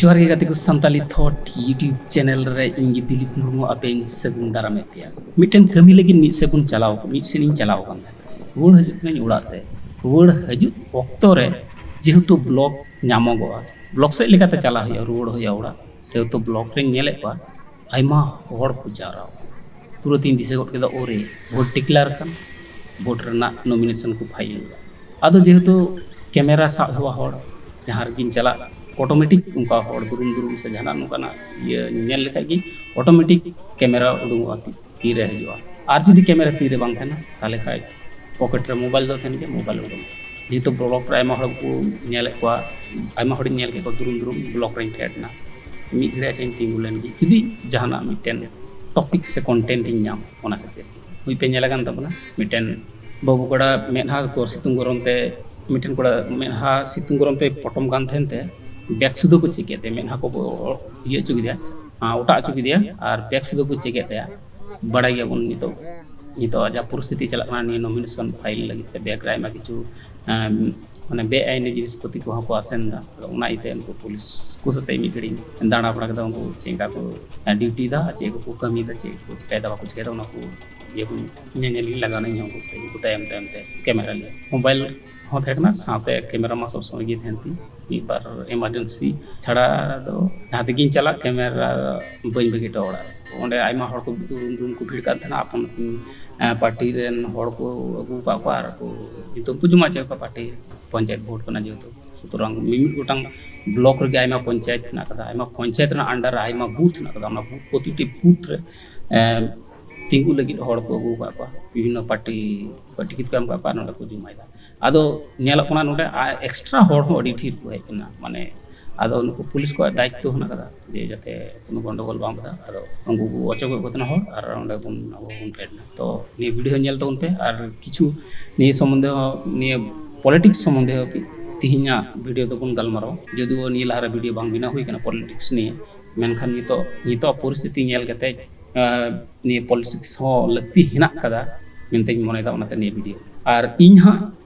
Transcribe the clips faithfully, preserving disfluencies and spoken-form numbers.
ᱡᱚᱦᱟᱨ ᱜᱮ ᱜᱟᱛᱮ ᱠᱚ, ᱥᱟᱱᱛᱟᱞᱤ ᱛᱷᱚᱴ YouTube ᱪᱮᱱᱮᱞ ᱨᱮ ᱤᱧ ᱜᱮ ᱫᱤᱞᱤᱯ ᱢᱩᱨᱢᱩ ᱟᱯᱮᱧ ᱥᱟᱹᱜᱩᱱ ᱫᱟᱨᱟᱢᱮᱫ ᱯᱮᱭᱟ᱾ ᱢᱤᱫᱴᱮᱱ ᱠᱟᱹᱢᱤ ᱞᱟᱹᱜᱤᱫ ᱢᱤᱫ ᱥᱮᱫ ᱵᱚᱱ ᱪᱟᱞᱟᱣ, ᱢᱤᱫ ᱥᱮᱫ ᱤᱧ ᱪᱟᱞᱟᱣ ᱟᱠᱟᱱ ᱛᱟᱦᱮᱸᱫ᱾ ᱨᱩᱣᱟᱹᱲ ᱦᱤᱡᱩᱜ ᱠᱟᱹᱱᱟᱹᱧ ᱚᱲᱟᱜ ᱛᱮ᱾ ᱨᱩᱣᱟᱹᱲ ᱦᱤᱡᱩᱜ ᱚᱠᱛᱚ ᱨᱮ ᱡᱮᱦᱮᱛᱩ ᱵᱞᱚᱠ ᱧᱟᱢᱚᱜᱚᱜᱼᱟ, ᱵᱞᱚᱠ ᱥᱮᱫ ᱞᱮᱠᱟᱛᱮ ᱪᱟᱞᱟᱜ ᱦᱩᱭᱩᱜᱼᱟ, ᱨᱩᱣᱟᱹᱲ ᱦᱩᱭᱩᱜᱼᱟ ᱚᱲᱟᱜ, ᱥᱮᱦᱮᱛᱩ ᱵᱞᱚᱠ ᱨᱮᱧ ᱧᱮᱞᱮᱫ ᱠᱚᱣᱟ ᱟᱭᱢᱟ ᱦᱚᱲ ᱠᱚ ᱡᱟᱣᱨᱟ ᱟᱠᱟᱱᱟ᱾ ᱛᱩᱨᱟᱹᱛ ᱤᱧ ᱫᱤᱥᱟᱹ ᱜᱚᱫ ᱠᱮᱫᱟ, ᱳᱨᱮ, ᱵᱷᱳᱴ ᱰᱤᱠᱞᱮᱭᱟᱨ ᱟᱠᱟᱱ, ᱵᱷᱳᱴ ᱨᱮᱱᱟᱜ ᱱᱚᱢᱤᱱᱮᱥᱚᱱ ᱠᱚ ᱯᱷᱟᱭᱤᱞ ᱮᱫᱟ᱾ ᱟᱫᱚ ᱡᱮᱦᱮᱛᱩ ᱠᱮᱢᱮᱨᱟ ᱥᱟᱵ ᱦᱮᱣᱟ ᱦᱚᱲ, ᱡᱟᱦᱟᱸ ᱨᱮᱜᱤᱧ ᱪᱟᱞᱟᱜ, ᱚᱴᱳᱢᱮᱴᱤᱠ ᱚᱱᱠᱟ ᱦᱚᱲ ᱫᱩᱨᱩᱢ ᱫᱩᱨᱩᱢ ᱥᱮ ᱡᱟᱦᱟᱱᱟᱜ ᱱᱚᱝᱠᱟᱱᱟᱜ ᱤᱭᱟᱹ ᱧᱮᱞ ᱞᱮᱠᱷᱟᱡ ᱜᱮ ᱚᱴᱳᱢᱮᱴᱤᱠ ᱠᱮᱢᱮᱨᱟ ᱩᱰᱩᱝᱚᱜᱼᱟ, ᱛᱤ-, ᱛᱤᱨᱮ ᱦᱤᱡᱩᱜᱼᱟ᱾ ᱟᱨ ᱡᱩᱫᱤ ᱠᱮᱢᱮᱨᱟ ᱛᱤᱨᱮ ᱵᱟᱝ ᱛᱟᱦᱮᱱᱟ, ᱛᱟᱦᱚᱞᱮ ᱠᱷᱟᱡ ᱯᱚᱠᱮᱴ ᱨᱮ ᱢᱳᱵᱟᱭᱤᱞ ᱫᱚ ᱛᱟᱦᱮᱱ ᱜᱮᱭᱟ, ᱢᱳᱵᱟᱭᱤᱞ ᱩᱰᱩᱝ᱾ ᱡᱮᱦᱮᱛᱩ ᱵᱞᱚᱠ ᱨᱮ ᱟᱭᱢᱟ ᱦᱚᱲ ᱠᱚ ᱧᱮᱞᱮᱫ ᱠᱚᱣᱟ, ᱟᱭᱢᱟ ᱦᱚᱲᱤᱧ ᱧᱮᱞ ᱠᱮᱫ ᱠᱚᱣᱟ ᱫᱩᱨᱩᱢ ᱫᱩᱨᱩᱢ ᱵᱞᱚᱠ ᱨᱮᱧ ᱯᱷᱮᱰ ᱮᱱᱟ, ᱢᱤᱫ ᱜᱷᱟᱹᱲᱤᱡ ᱟᱪᱪᱷᱟᱧ ᱛᱤᱸᱜᱩ ᱞᱮᱱ ᱜᱮ, ᱡᱩᱫᱤ ᱡᱟᱦᱟᱱᱟᱜ ᱢᱤᱫᱴᱮᱱ ᱴᱚᱯᱤᱠ ᱥᱮ ᱠᱚᱱᱴᱮᱱᱴ ᱤᱧ ᱧᱟᱢ, ᱚᱱᱟ ᱠᱷᱟᱹᱛᱤᱨ᱾ ᱦᱩᱭ ᱯᱮ ᱧᱮᱞ ᱟᱠᱟᱱ ᱛᱟᱵᱚᱱᱟ, ᱢᱤᱫᱴᱮᱱ ᱵᱟᱹᱵᱩ ᱠᱚᱲᱟ ᱢᱮᱫᱦᱟ ᱠᱚ ᱥᱤᱛᱩᱝ ᱜᱚᱨᱚᱢ ᱛᱮ, ᱢᱤᱫᱴᱮᱱ ᱠᱚᱲᱟ ᱢᱮᱫᱦᱟ ᱥᱤᱛᱩᱝ ᱜᱚᱨᱚᱢ ᱛᱮ ᱯᱚᱴᱚᱢ ᱠᱟᱱ ᱛᱟᱦᱮᱱ ᱛᱮ ᱵᱮᱠ ᱥᱩᱫᱷᱟᱹ ᱠᱚ ᱪᱮᱫ ᱠᱮᱫ ᱛᱟᱭᱟ, ᱢᱮᱫᱦᱟ ᱠᱚ ᱤᱭᱟᱹ ᱦᱚᱪᱚ ᱠᱮᱫᱮᱭᱟ, ᱟᱸ, ᱚᱴᱟᱜ ᱦᱚᱪᱚ ᱠᱮᱫᱮᱭᱟ ᱟᱨ ᱵᱮᱠ ᱥᱩᱫᱷᱟᱹ ᱠᱚ ᱪᱮᱫ ᱠᱮᱫ ᱛᱟᱭᱟ᱾ ᱵᱟᱲᱟᱭ ᱜᱮᱭᱟᱵᱚᱱ ᱱᱤᱛᱚᱜ, ᱱᱤᱛᱚᱜ ᱟᱡᱟᱜ ᱯᱚᱨᱤᱥᱛᱷᱤᱛᱤ ᱪᱟᱞᱟᱜ ᱠᱟᱱᱟ, ᱱᱤᱭᱟᱹ ᱱᱚᱢᱤᱱᱮᱥᱚᱱ ᱯᱷᱟᱭᱤᱞ ᱞᱟᱹᱜᱤᱫ ᱛᱮ ᱵᱮᱠ ᱨᱮ ᱟᱭᱢᱟ ᱠᱤᱪᱷᱩ, ᱮᱸ, ᱢᱟᱱᱮ ᱵᱮᱼᱟᱭᱤᱱᱤ ᱡᱤᱱᱤᱥ ᱯᱟᱹᱛᱤ ᱠᱚᱦᱚᱸ ᱠᱚ ᱟᱥᱮᱱ ᱮᱫᱟ᱾ ᱟᱫᱚ ᱚᱱᱟ ᱤᱭᱟᱹᱛᱮ ᱩᱱᱠᱩ ᱯᱩᱞᱤᱥ ᱠᱚ ᱥᱟᱛᱮ ᱢᱤᱫ ᱜᱷᱟᱹᱲᱤᱡ ᱫᱟᱬᱟ ᱵᱟᱲᱟ ᱠᱮᱫᱟ, ᱩᱱᱠᱩ ᱪᱮᱫ ᱞᱮᱠᱟ ᱠᱚ ᱰᱤᱭᱩᱴᱤᱭᱮᱫᱟ ᱟᱨ ᱪᱮᱫ ᱠᱚᱠᱚ ᱠᱟᱹᱢᱤᱭᱮᱫᱟ, ᱪᱮᱫ ᱠᱚ ᱪᱤᱠᱟᱹᱭᱮᱫᱟ, ᱵᱟᱠᱚ ᱪᱤᱠᱟᱹᱭᱮᱫᱟ, ᱚᱱᱟ ᱠᱚ ᱤᱭᱟᱹ ᱠᱚ ᱧᱮᱧᱮᱞ ᱤᱧ ᱞᱟᱜᱟᱣ ᱮᱱᱟ, ᱤᱧ ᱦᱚᱸ ᱩᱱᱠᱩ ᱥᱟᱛᱮ, ᱩᱱᱠᱩ ᱛᱟᱭᱚᱢ ᱛᱟᱭᱚᱢ ᱛᱮ ᱠᱮᱢᱮᱨᱟ ᱞᱤᱭᱟᱹ᱾ ᱢᱳᱵᱟᱭᱤᱞ ᱦᱚᱸ ᱛᱟᱦᱮᱸ ᱠᱟᱱᱟ, ᱥᱟᱶᱛᱮ ᱠᱮᱢᱮᱨᱟ ᱢᱟ ᱥᱚᱵ ᱥᱚᱢᱚᱭ ᱜᱮ ᱛᱟᱦᱮᱱ ᱛᱤᱧ᱾ ᱢᱤᱫ ᱵᱟᱨ ᱮᱢᱟᱨᱡᱮᱱᱥᱤ ᱪᱷᱟᱲᱟ ᱫᱚ ᱡᱟᱦᱟᱸ ᱛᱮᱜᱤᱧ ᱪᱟᱞᱟᱜ, ᱠᱮᱢᱮᱨᱟ ᱵᱟᱹᱧ ᱵᱟᱹᱜᱤ ᱦᱚᱴᱚ ᱚᱲᱟᱜ ᱨᱮ᱾ ᱚᱸᱰᱮ ᱟᱭᱢᱟ ᱦᱚᱲ ᱠᱚ ᱫᱩᱨᱩᱢ ᱫᱩᱨᱩᱢ ᱠᱚ ᱵᱷᱤᱲ ᱠᱟᱱ ᱛᱟᱦᱮᱱᱟ, ᱟᱯᱟᱱ ᱟᱹᱯᱤᱱ, ᱮᱸ, ᱯᱟᱨᱴᱤ ᱨᱮᱱ ᱦᱚᱲ ᱠᱚ ᱟᱹᱜᱩ ᱟᱠᱟᱫ ᱠᱚᱣᱟ ᱟᱨ ᱠᱚ ᱧᱩᱛᱩᱢ ᱠᱚ ᱡᱚᱢᱟ ᱦᱚᱪᱚᱭᱮᱫ ᱠᱚᱣᱟ ᱯᱟᱨᱴᱤ ᱯᱚᱧᱪᱟᱭᱮᱛ ᱵᱷᱳᱴ ᱠᱟᱱᱟ ᱡᱮᱦᱮᱛᱩ᱾ ᱥᱩᱛᱚᱨᱟᱝ ᱢᱤᱢᱤᱫ ᱜᱚᱴᱟᱝ ᱵᱞᱚᱠ ᱨᱮᱜᱮ ᱟᱭᱢᱟ ᱯᱚᱧᱪᱟᱭᱮᱛ ᱦᱮᱱᱟᱜ ᱟᱠᱟᱫᱟ, ᱟᱭᱢᱟ ᱯᱚᱧᱪᱟᱭᱮᱛ ᱨᱮᱱᱟᱜ under ᱨᱮ ᱟᱭᱢᱟ ᱵᱩᱛᱷ ᱦᱮᱱᱟᱜ ᱟᱠᱟᱫᱟ᱾ ᱚᱱᱟ ᱵᱩᱛᱷ, ᱯᱨᱚᱛᱤᱴᱤ ᱵᱩᱛᱷ ᱨᱮ, ᱮᱸ, ᱛᱤᱸᱜᱩ ᱞᱟᱹᱜᱤᱫ ᱦᱚᱲ ᱠᱚ ᱟᱹᱜᱩ ᱟᱠᱟᱫ ᱠᱚᱣᱟ, ᱵᱤᱵᱷᱤᱱᱱᱚ ᱯᱟᱨᱴᱤ ᱠᱚ ᱴᱤᱠᱤᱴ ᱠᱚ ᱮᱢ ᱟᱠᱟᱫ ᱠᱚᱣᱟ, ᱱᱚᱰᱮ ᱠᱚ ᱡᱚᱢᱟᱭᱮᱫᱟ᱾ ᱟᱫᱚ ᱧᱮᱞᱚᱜ ᱠᱟᱱᱟ ᱱᱚᱰᱮ ᱟ-, ᱮᱠᱥᱴᱨᱟ ᱦᱚᱲ ᱦᱚᱸ ᱟᱹᱰᱤ ᱰᱷᱮᱨ ᱠᱚ ᱦᱮᱡ ᱠᱟᱱᱟ᱾ ᱢᱟᱱᱮ ᱟᱫᱚ ᱱᱩᱠᱩ ᱯᱩᱞᱤᱥ ᱠᱚᱣᱟᱜ ᱫᱟᱭᱤᱛᱛᱚ ᱦᱮᱱᱟᱜ ᱟᱠᱟᱫᱟ ᱡᱮ ᱡᱟᱛᱮ ᱠᱳᱱᱳ ᱜᱚᱱᱰᱚᱜᱳᱞ ᱵᱟᱝ ᱵᱟᱫᱷᱟ᱾ ᱟᱫᱚ ᱩᱱᱠᱩ ᱠᱚ ᱚᱪᱚᱜ ᱜᱚᱫ ᱠᱚ ᱛᱟᱦᱮᱱᱟ ᱦᱚᱲ ᱟᱨ ᱚᱸᱰᱮ ᱵᱚᱱ, ᱟᱵᱚ ᱵᱚᱱ ᱯᱷᱮᱰ ᱮᱱᱟ᱾ ᱛᱚ ᱱᱤᱭᱟᱹ ᱵᱷᱤᱰᱤᱭᱳ ᱧᱮᱞ ᱛᱟᱵᱚᱱ ᱯᱮ ᱟᱨ ᱠᱤᱪᱷᱩ ᱱᱤᱭᱟᱹ ᱥᱚᱢᱵᱚᱱᱫᱷᱮ ᱦᱚᱸ, ᱱᱤᱭᱟᱹ ᱯᱚᱞᱤᱴᱤᱠᱥ ᱥᱚᱢᱵᱚᱱᱫᱷᱮ ᱦᱚᱸ ᱛᱤᱦᱤᱧᱟᱜ ᱵᱷᱤᱰᱤᱭᱳ ᱫᱚᱵᱚᱱ ᱜᱟᱞᱢᱟᱨᱟᱣᱟ᱾ ᱡᱚᱫᱤᱣ ᱱᱤᱭᱟᱹ ᱞᱟᱦᱟᱨᱮ ᱵᱷᱤᱰᱤᱭᱳ ᱵᱟᱝ ᱵᱮᱱᱟᱣ ᱦᱩᱭ ᱠᱟᱱᱟ ᱯᱚᱞᱤᱴᱤᱠᱥ ᱱᱤᱭᱮ, ᱢᱮᱱᱠᱷᱟᱱ ᱱᱤᱛᱚᱜ ᱱᱤᱛᱚᱜ ᱯᱚᱨᱤᱥᱛᱷᱤᱛᱤ ᱧᱮᱞ ᱠᱟᱛᱮ ᱱᱤᱭᱟᱹ ᱯᱚᱞᱤᱴᱤᱠᱥ ᱦᱚᱸ ᱞᱟᱹᱠᱛᱤ ᱦᱮᱱᱟᱜ ᱠᱟᱫᱟ ᱢᱮᱱᱛᱮᱧ ᱢᱚᱱᱮᱭᱮᱫᱟ᱾ ᱚᱱᱟᱛᱮ ᱱᱤᱭᱟᱹ ᱵᱷᱤᱰᱤᱭᱳ ᱟᱨ ᱤᱧ ᱦᱟᱸᱜ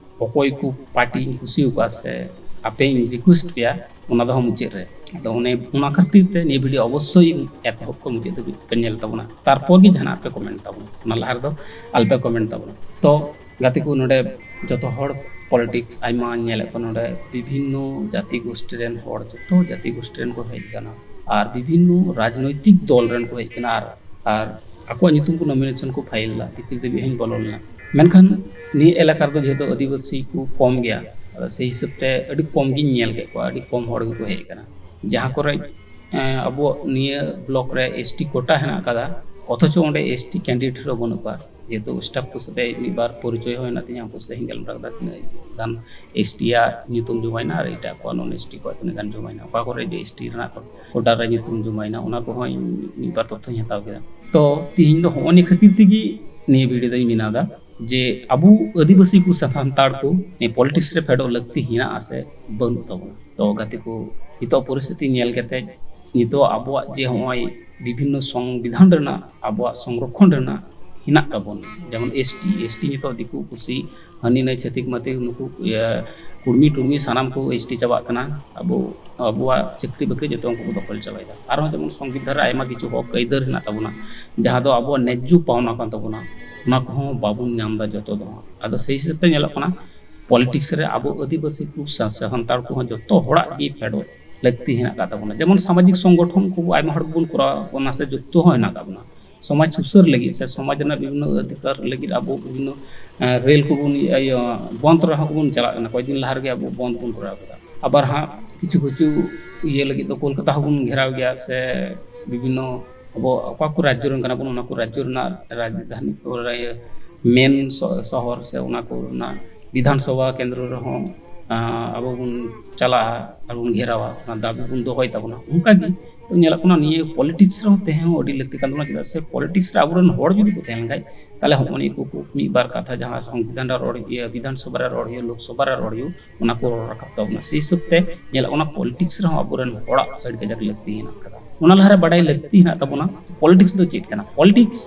ᱚᱠᱚᱭ ᱠᱚ ᱯᱟᱨᱴᱤᱧ ᱠᱩᱥᱤ ᱟᱠᱟᱫᱼᱟ ᱥᱮ ᱟᱯᱮᱧ ᱨᱤᱠᱩᱭᱮᱥᱴ ᱯᱮᱭᱟ, ᱚᱱᱟ ᱫᱚ ᱦᱟᱸᱜ ᱢᱩᱪᱟᱹᱫ ᱨᱮ᱾ ᱟᱫᱚ ᱚᱱᱮ ᱚᱱᱟ ᱠᱷᱟᱹᱛᱤᱨ ᱛᱮ ᱱᱤᱭᱟᱹ ᱵᱷᱤᱰᱤᱭᱳ ᱚᱵᱚᱥᱥᱳᱭ ᱮᱛᱚᱦᱚᱵ ᱠᱷᱚᱱ ᱢᱩᱪᱟᱹᱫ ᱫᱷᱟᱹᱵᱤᱡ ᱯᱮ ᱧᱮᱞ ᱛᱟᱵᱚᱱᱟ, ᱛᱟᱨᱯᱚᱨ ᱜᱮ ᱡᱟᱦᱟᱱᱟᱜ ᱯᱮ ᱠᱚᱢᱮᱱᱴ ᱛᱟᱵᱚᱱᱟ᱾ ᱚᱱᱟ ᱞᱟᱦᱟ ᱨᱮᱫᱚ ᱟᱞᱯᱮ ᱠᱚᱢᱮᱱᱴ ᱛᱟᱵᱚᱱᱟ᱾ ᱛᱚ ᱜᱟᱛᱮ ᱠᱚ, ᱱᱚᱰᱮ ᱡᱚᱛᱚ ᱦᱚᱲ ᱯᱚᱞᱤᱴᱤᱠᱥ ᱟᱭᱢᱟ ᱧᱮᱞᱮᱫ ᱠᱚᱣᱟ, ᱱᱚᱰᱮ ᱵᱤᱵᱷᱤᱱᱱᱚ ᱡᱟᱹᱛᱤ ᱜᱳᱥᱴᱤ ᱨᱮᱱ ᱦᱚᱲ, ᱡᱚᱛᱚ ᱡᱟᱹᱛᱤ ᱜᱳᱥᱴᱤ ᱨᱮᱱ ᱠᱚ ᱦᱮᱡ ᱟᱠᱟᱱᱟ ᱟᱨ ᱵᱤᱵᱷᱤᱱᱱᱚ ᱨᱟᱡᱽᱱᱳᱭᱛᱤᱠ ᱫᱚᱞ ᱨᱮᱱ ᱠᱚ ᱦᱮᱡ ᱟᱠᱟᱱᱟ ᱟᱨ ᱟᱨ ᱟᱠᱚᱣᱟᱜ ᱧᱩᱛᱩᱢ ᱠᱚ ᱱᱚᱢᱤᱱᱮᱥᱚᱱ ᱠᱚ ᱯᱷᱟᱭᱤᱞ ᱞᱮᱫᱟ, ᱵᱷᱤᱛᱤᱨ ᱫᱷᱟᱹᱵᱤᱡ ᱦᱚᱸᱧ ᱵᱚᱞᱚ ᱞᱮᱱᱟ᱾ ᱢᱮᱱᱠᱷᱟᱱ ᱱᱤᱭᱟᱹ ᱮᱞᱟᱠᱟ ᱨᱮᱫᱚ ᱡᱮᱦᱮᱛᱩ ᱟᱹᱫᱤᱵᱟᱹᱥᱤ ᱠᱚ ᱠᱚᱢ ᱜᱮᱭᱟ, ᱟᱫᱚ ᱥᱮᱭ ᱦᱤᱥᱟᱹᱵ ᱛᱮ ᱟᱹᱰᱤ ᱠᱚᱢ ᱜᱤᱧ ᱧᱮᱞ ᱠᱮᱫ ᱠᱚᱣᱟ, ᱟᱹᱰᱤ ᱠᱚᱢ ᱦᱚᱲ ᱜᱮᱠᱚ ᱦᱮᱡ ᱟᱠᱟᱱᱟ᱾ ᱡᱟᱦᱟᱸ ᱠᱚᱨᱮ ᱮᱸ, ᱟᱵᱚᱣᱟᱜ ᱱᱤᱭᱟᱹ ᱵᱞᱚᱠ ᱨᱮ ᱮᱥ ᱴᱤ ᱠᱳᱴᱟ ᱦᱮᱱᱟᱜ ᱟᱠᱟᱫᱟ, ᱚᱛᱷᱚᱪᱚ ᱚᱸᱰᱮ ᱮᱥ ᱴᱤ ᱠᱮᱱᱰᱤᱰᱮᱴ ᱦᱚᱸ ᱵᱟᱹᱱᱩᱜ ᱠᱚᱣᱟ᱾ ᱡᱮᱦᱮᱛᱩ ᱥᱴᱟᱯ ᱠᱚ ᱥᱟᱛᱮ ᱢᱤᱫ ᱵᱟᱨ ᱯᱚᱨᱤᱪᱚᱭ ᱦᱚᱸ ᱦᱮᱱᱟᱜ ᱛᱤᱧᱟ, ᱩᱱᱠᱩ ᱥᱟᱛᱮ ᱦᱚᱸᱧ ᱜᱟᱞᱢᱟᱨᱟᱣ ᱠᱮᱫᱟ ᱛᱤᱱᱟᱹᱜ ᱜᱟᱱ ᱮᱥ ᱴᱤ ᱟᱜ ᱧᱩᱛᱩᱢ ᱡᱚᱢᱟᱭᱮᱱᱟ ᱟᱨ ᱮᱴᱟᱜ ᱠᱚᱣᱟᱜ ᱱᱚᱱ ᱮᱥ ᱴᱤ ᱠᱚᱣᱟᱜ ᱛᱤᱱᱟᱹᱜ ᱜᱟᱱ ᱡᱚᱢᱟᱭᱮᱱᱟ, ᱚᱠᱟ ᱠᱚᱨᱮ ᱡᱮ ᱮᱥ ᱴᱤ ᱨᱮᱱᱟᱜ ᱠᱳᱴᱟ ᱨᱮ ᱧᱩᱛᱩᱢ ᱡᱚᱢᱟᱭᱮᱱᱟ, ᱚᱱᱟ ᱠᱚᱦᱚᱸ ᱤᱧ ᱢᱤᱫ ᱵᱟᱨ ᱛᱚᱛᱛᱷᱚᱧ ᱦᱟᱛᱟᱣ ᱠᱮᱫᱟ᱾ ᱛᱚ ᱛᱤᱦᱤᱧ ᱫᱚ ᱦᱚᱸᱜᱼᱚ ᱱᱤᱭᱟᱹ ᱠᱷᱟᱹᱛᱤᱨ ᱛᱮᱜᱮ ᱱᱤᱭᱟᱹ ᱵᱷᱤᱰᱤᱭᱳ ᱫᱚᱧ ᱵᱮᱱᱟᱣ ᱮᱫᱟ ᱡᱮ ᱟᱵᱚ ᱟᱹᱫᱤᱵᱟᱹᱥᱤ ᱠᱚ ᱥᱮ ᱥᱟᱱᱛᱟᱲ ᱠᱚ ᱱᱤᱭᱟᱹ ᱯᱚᱞᱤᱴᱤᱠᱥ ᱨᱮ ᱯᱷᱮᱰᱚᱜ ᱞᱟᱹᱠᱛᱤ ᱦᱮᱱᱟᱜᱼᱟ ᱥᱮ ᱵᱟᱹᱱᱩᱜ ᱛᱟᱵᱚᱱᱟ᱾ ᱛᱚ ᱜᱟᱛᱮ ᱠᱚ, ᱱᱤᱛᱚᱜ ᱯᱚᱨᱤᱥᱛᱷᱤᱛᱤ ᱧᱮᱞ ᱠᱟᱛᱮ ᱱᱤᱛᱚᱜ ᱟᱵᱚᱣᱟᱜ ᱡᱮ ᱦᱚᱸᱜᱼᱚᱭ ᱵᱤᱵᱷᱤᱱᱱᱚ ᱥᱚᱝᱵᱤᱫᱷᱟᱱ ᱨᱮᱱᱟᱜ ᱟᱵᱚᱣᱟᱜ ᱥᱚᱝᱨᱚᱠᱷᱚᱱ ᱨᱮᱱᱟᱜ ᱦᱮᱱᱟᱜ ᱛᱟᱵᱚᱱ, ᱡᱮᱢᱚᱱ ᱮᱥ ᱴᱤ, ᱮᱥ ᱴᱤ ᱱᱤᱛᱚᱜ ᱫᱤᱠᱩ ᱯᱩᱥᱤ ᱦᱟᱹᱱᱤ ᱱᱟᱹᱭ ᱪᱷᱟᱹᱛᱤᱠ ᱢᱟᱹᱛᱤᱠ ᱱᱩᱠᱩ, ᱤᱭᱟᱹ, ᱠᱩᱲᱢᱤ ᱴᱩᱲᱢᱤ ᱥᱟᱱᱟᱢ ᱠᱚ ᱮᱥ ᱴᱤ ᱪᱟᱵᱟᱜ ᱠᱟᱱᱟ᱾ ᱟᱵᱚ, ᱟᱵᱚᱣᱟᱜ ᱪᱟᱹᱠᱨᱤ ᱵᱟᱹᱠᱨᱤ ᱡᱚᱛᱚ ᱩᱱᱠᱩ ᱠᱚ ᱫᱚᱠᱷᱚᱞ ᱪᱟᱵᱟᱭᱮᱫᱟ᱾ ᱟᱨᱦᱚᱸ ᱡᱮᱢᱚᱱ ᱥᱚᱝᱵᱤᱫᱷᱟᱱ ᱨᱮ ᱟᱭᱢᱟ ᱠᱤᱪᱷᱩ ᱦᱚᱠ ᱟᱹᱭᱫᱟᱹᱨ ᱦᱮᱱᱟᱜ ᱛᱟᱵᱚᱱᱟ, ᱡᱟᱦᱟᱸ ᱫᱚ ᱟᱵᱚᱣᱟᱜ ᱱᱮᱡᱽᱡᱚ ᱯᱟᱣᱱᱟ ᱠᱟᱱ ᱛᱟᱵᱚᱱᱟ, ᱚᱱᱟ ᱠᱚᱦᱚᱸ ᱵᱟᱵᱚᱱ ᱧᱟᱢ ᱮᱫᱟ ᱡᱚᱛᱚ ᱫᱚ ᱦᱟᱸᱜ᱾ ᱟᱫᱚ ᱥᱮᱭ ᱦᱤᱥᱟᱹᱵ ᱛᱮ ᱧᱮᱞᱚᱜ ᱠᱟᱱᱟ, ᱯᱚᱞᱤᱴᱤᱠᱥ ᱨᱮ ᱟᱵᱚ ᱟᱹᱫᱤᱵᱟᱹᱥᱤ ᱠᱚ ᱥᱟ-, ᱥᱟᱱᱛᱟᱲ ᱠᱚᱦᱚᱸ ᱡᱚᱛᱚ ᱦᱚᱲᱟᱜ ᱜᱮ ᱯᱷᱮᱰᱚᱜ ᱞᱟᱹᱠᱛᱤ ᱦᱮᱱᱟᱜ ᱟᱠᱟᱫ ᱛᱟᱵᱚᱱᱟ᱾ ᱡᱮᱢᱚᱱ ᱥᱟᱢᱟᱡᱤᱠ ᱥᱚᱝᱜᱚᱴᱷᱚᱱ ᱠᱚ ᱟᱭᱢᱟ ᱦᱚᱲ ᱜᱮᱵᱚᱱ ᱠᱚᱨᱟᱣ, ᱚᱱᱟ ᱥᱮ ᱡᱩᱠᱛᱚ ᱦᱚᱸ ᱦᱮᱱᱟᱜ ᱟᱠᱟᱫ ᱵᱚᱱᱟ᱾ ᱥᱚᱢᱟᱡᱽ ᱥᱩᱥᱟᱹᱨ ᱞᱟᱹᱜᱤᱫ ᱥᱮ ᱥᱚᱢᱟᱡᱽ ᱨᱮᱱᱟᱜ ᱵᱤᱵᱷᱤᱱᱱᱚ ᱚᱫᱷᱤᱠᱟᱨ ᱞᱟᱹᱜᱤᱫ ᱟᱵᱚ ᱵᱤᱵᱷᱤᱱᱱᱚ, ᱮᱸ, ᱨᱮᱞ ᱠᱚᱵᱚᱱ ᱤᱭᱟᱹ, ᱵᱚᱱᱫᱷ ᱨᱮᱦᱚᱸ ᱠᱚᱵᱚᱱ ᱪᱟᱞᱟᱜ ᱠᱟᱱᱟ᱾ ᱠᱚᱭᱮᱠ ᱫᱤᱱ ᱞᱟᱦᱟ ᱨᱮᱜᱮ ᱟᱵᱚ ᱵᱚᱱᱫᱷ ᱵᱚᱱ ᱠᱚᱨᱟᱣ ᱠᱮᱫᱟ᱾ ᱟᱵᱟᱨ ᱦᱟᱸᱜ ᱠᱤᱪᱷᱩ ᱠᱤᱪᱷᱩ ᱤᱭᱟᱹ ᱞᱟᱹᱜᱤᱫ ᱫᱚ ᱠᱳᱞᱠᱟᱛᱟ ᱦᱚᱸᱵᱚᱱ ᱜᱷᱮᱨᱟᱣ ᱜᱮᱭᱟ, ᱥᱮ ᱵᱤᱵᱷᱤᱱᱱᱚ ᱟᱵᱚ ᱚᱠᱟ ᱠᱚ ᱨᱟᱡᱽᱡᱚ ᱨᱮᱱ ᱠᱟᱱᱟ ᱵᱚᱱ, ᱚᱱᱟ ᱠᱚ ᱨᱟᱡᱽᱡᱚ ᱨᱮᱱᱟᱜ ᱨᱟᱡᱽᱫᱷᱟᱱᱤ, ᱤᱭᱟᱹ, ᱢᱮᱱ ᱥᱚ-, ᱥᱚᱦᱚᱨ ᱥᱮ ᱚᱱᱟ ᱠᱚ ᱨᱮᱱᱟᱜ ᱵᱤᱫᱷᱟᱱ ᱥᱚᱵᱷᱟ ᱠᱮᱱᱫᱨᱚ ᱨᱮᱦᱚᱸ ᱟᱵᱚ ᱵᱚᱱ ᱪᱟᱞᱟᱜᱼᱟ ᱟᱨ ᱵᱚᱱ ᱜᱷᱮᱨᱟᱣᱟ, ᱚᱱᱟ ᱫᱟᱹᱵᱤ ᱵᱚᱱ ᱫᱚᱦᱚᱭ ᱛᱟᱵᱚᱱᱟ᱾ ᱚᱱᱠᱟᱜᱮ ᱛᱚ ᱧᱮᱞᱚᱜ ᱠᱟᱱᱟ, ᱱᱤᱭᱟᱹ ᱯᱚᱞᱤᱴᱤᱠᱥ ᱨᱮᱦᱚᱸ ᱛᱟᱦᱮᱸ ᱦᱚᱸ ᱟᱹᱰᱤ ᱞᱟᱹᱠᱛᱤ ᱠᱟᱱ ᱛᱟᱵᱚᱱᱟ᱾ ᱪᱮᱫᱟᱜ ᱥᱮ ᱯᱚᱞᱤᱴᱤᱠᱥ ᱨᱮ ᱟᱵᱚᱨᱮᱱ ᱦᱚᱲ ᱡᱩᱫᱤ ᱠᱚ ᱛᱟᱦᱮᱸ ᱞᱮᱱᱠᱷᱟᱡ, ᱛᱟᱦᱚᱞᱮ ᱦᱚᱸᱜᱼᱚ ᱱᱤᱭᱟᱹ ᱠᱚ ᱠᱚ ᱢᱤᱫ ᱵᱟᱨ ᱠᱟᱛᱷᱟ, ᱡᱟᱦᱟᱸ ᱥᱚᱝᱵᱤᱫᱷᱟᱱ ᱨᱮ ᱨᱚᱲ ᱦᱩᱭᱩᱜᱼᱟ, ᱵᱤᱫᱷᱟᱱ ᱥᱚᱵᱷᱟ ᱨᱮ ᱨᱚᱲ ᱦᱩᱭᱩᱜᱼᱟ, ᱞᱳᱠ ᱥᱚᱵᱷᱟ ᱨᱮ ᱨᱚᱲ ᱦᱩᱭᱩᱜᱼᱟ, ᱚᱱᱟ ᱠᱚ ᱨᱚᱲ ᱨᱟᱠᱟᱵ ᱛᱟᱵᱚᱱᱟ᱾ ᱥᱮᱭ ᱦᱤᱥᱟᱹᱵ ᱛᱮ ᱧᱮᱞᱚᱜ ᱠᱟᱱᱟ, ᱯᱚᱞᱤᱴᱤᱠᱥ ᱨᱮᱦᱚᱸ ᱟᱵᱚᱨᱮᱱ ᱦᱚᱲᱟᱜ ᱟᱹᱰᱤ ᱠᱟᱡᱟᱠ ᱞᱟᱹᱠᱛᱤ ᱦᱮᱱᱟᱜ ᱟᱠᱟᱫᱟ᱾ ᱚᱱᱟ ᱞᱟᱦᱟᱨᱮ ᱵᱟᱰᱟᱭ ᱞᱟᱹᱠᱛᱤ ᱦᱮᱱᱟᱜ ᱛᱟᱵᱚᱱᱟ, ᱯᱚᱞᱤᱴᱤᱠᱥ ᱫᱚ ᱪᱮᱫ ᱠᱟᱱᱟ? ᱯᱚᱞᱤᱴᱤᱠᱥ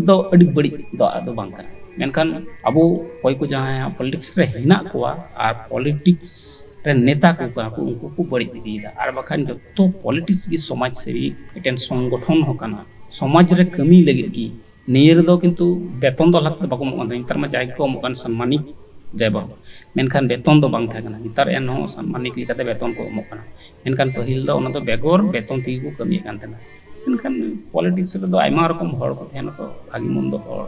ᱫᱚ ᱟᱹᱰᱤ ᱵᱟᱹᱲᱤᱡ ᱫᱚ ᱟᱫᱚ ᱵᱟᱝ ᱠᱟᱱᱟ᱾ ᱢᱮᱱᱠᱷᱟᱱ ᱟᱵᱚ ᱚᱠᱚᱭ ᱠᱚ ᱡᱟᱦᱟᱸᱭ ᱯᱚᱞᱤᱴᱤᱠᱥ ᱨᱮ ᱦᱮᱱᱟᱜ ᱠᱚᱣᱟ ᱟᱨ ᱯᱚᱞᱤᱴᱤᱠᱥ ᱨᱮ ᱱᱮᱛᱟ ᱠᱚ ᱠᱟᱱᱟ ᱠᱚ, ᱩᱱᱠᱩ ᱠᱚ ᱵᱟᱹᱲᱤᱡ ᱤᱫᱤᱭᱮᱫᱟ᱾ ᱟᱨ ᱵᱟᱠᱷᱟᱱ ᱡᱚᱛᱚ ᱯᱚᱞᱤᱴᱤᱠᱥ ᱜᱮ ᱥᱚᱢᱟᱡᱽ ᱥᱮᱵᱤ ᱢᱤᱫᱴᱮᱱ ᱥᱚᱝᱜᱚᱴᱷᱚᱱ ᱦᱚᱸ ᱠᱟᱱᱟ, ᱥᱚᱢᱟᱡᱽ ᱨᱮ ᱠᱟᱹᱢᱤ ᱞᱟᱹᱜᱤᱫ ᱜᱮ᱾ ᱱᱤᱭᱟᱹ ᱨᱮᱫᱚ ᱠᱤᱱᱛᱩ ᱵᱮᱛᱚᱱ ᱫᱚ ᱞᱟᱦᱟ ᱛᱮᱫᱚ ᱵᱟᱠᱚ ᱮᱢᱚᱜ ᱠᱟᱱ ᱛᱟᱦᱮᱸᱫ, ᱱᱮᱛᱟᱨ ᱢᱟ ᱡᱟᱦᱟᱸᱭ ᱠᱚ ᱮᱢᱚᱜ ᱠᱟᱱ ᱥᱚᱱᱢᱟᱱᱤᱠ ᱡᱟᱭ ᱵᱟᱦᱩ, ᱢᱮᱱᱠᱷᱟᱱ ᱵᱮᱛᱚᱱ ᱫᱚ ᱵᱟᱝ ᱛᱟᱦᱮᱸ ᱠᱟᱱᱟ᱾ ᱱᱮᱛᱟᱨ ᱮᱱᱦᱚᱸ ᱥᱚᱱᱢᱟᱱᱤᱠ ᱞᱮᱠᱟᱛᱮ ᱵᱮᱛᱚᱱ ᱠᱚ ᱮᱢᱚᱜ ᱠᱟᱱᱟ, ᱢᱮᱱᱠᱷᱟᱱ ᱯᱟᱹᱦᱤᱞ ᱫᱚ ᱚᱱᱟ ᱫᱚ ᱵᱮᱜᱚᱨ ᱵᱮᱛᱚᱱ ᱛᱮᱜᱮ ᱠᱚ ᱠᱟᱹᱢᱤᱭᱮᱫ ᱠᱟᱱ ᱛᱟᱦᱮᱱᱟ᱾ ᱢᱮᱱᱠᱷᱟᱱ ᱯᱚᱞᱤᱴᱤᱠᱥ ᱨᱮᱫᱚ ᱟᱭᱢᱟ ᱨᱚᱠᱚᱢ ᱦᱚᱲ ᱠᱚ ᱛᱟᱦᱮᱱᱟ, ᱛᱚ ᱵᱷᱟᱹᱜᱤ ᱢᱚᱱᱫᱚ ᱦᱚᱲ,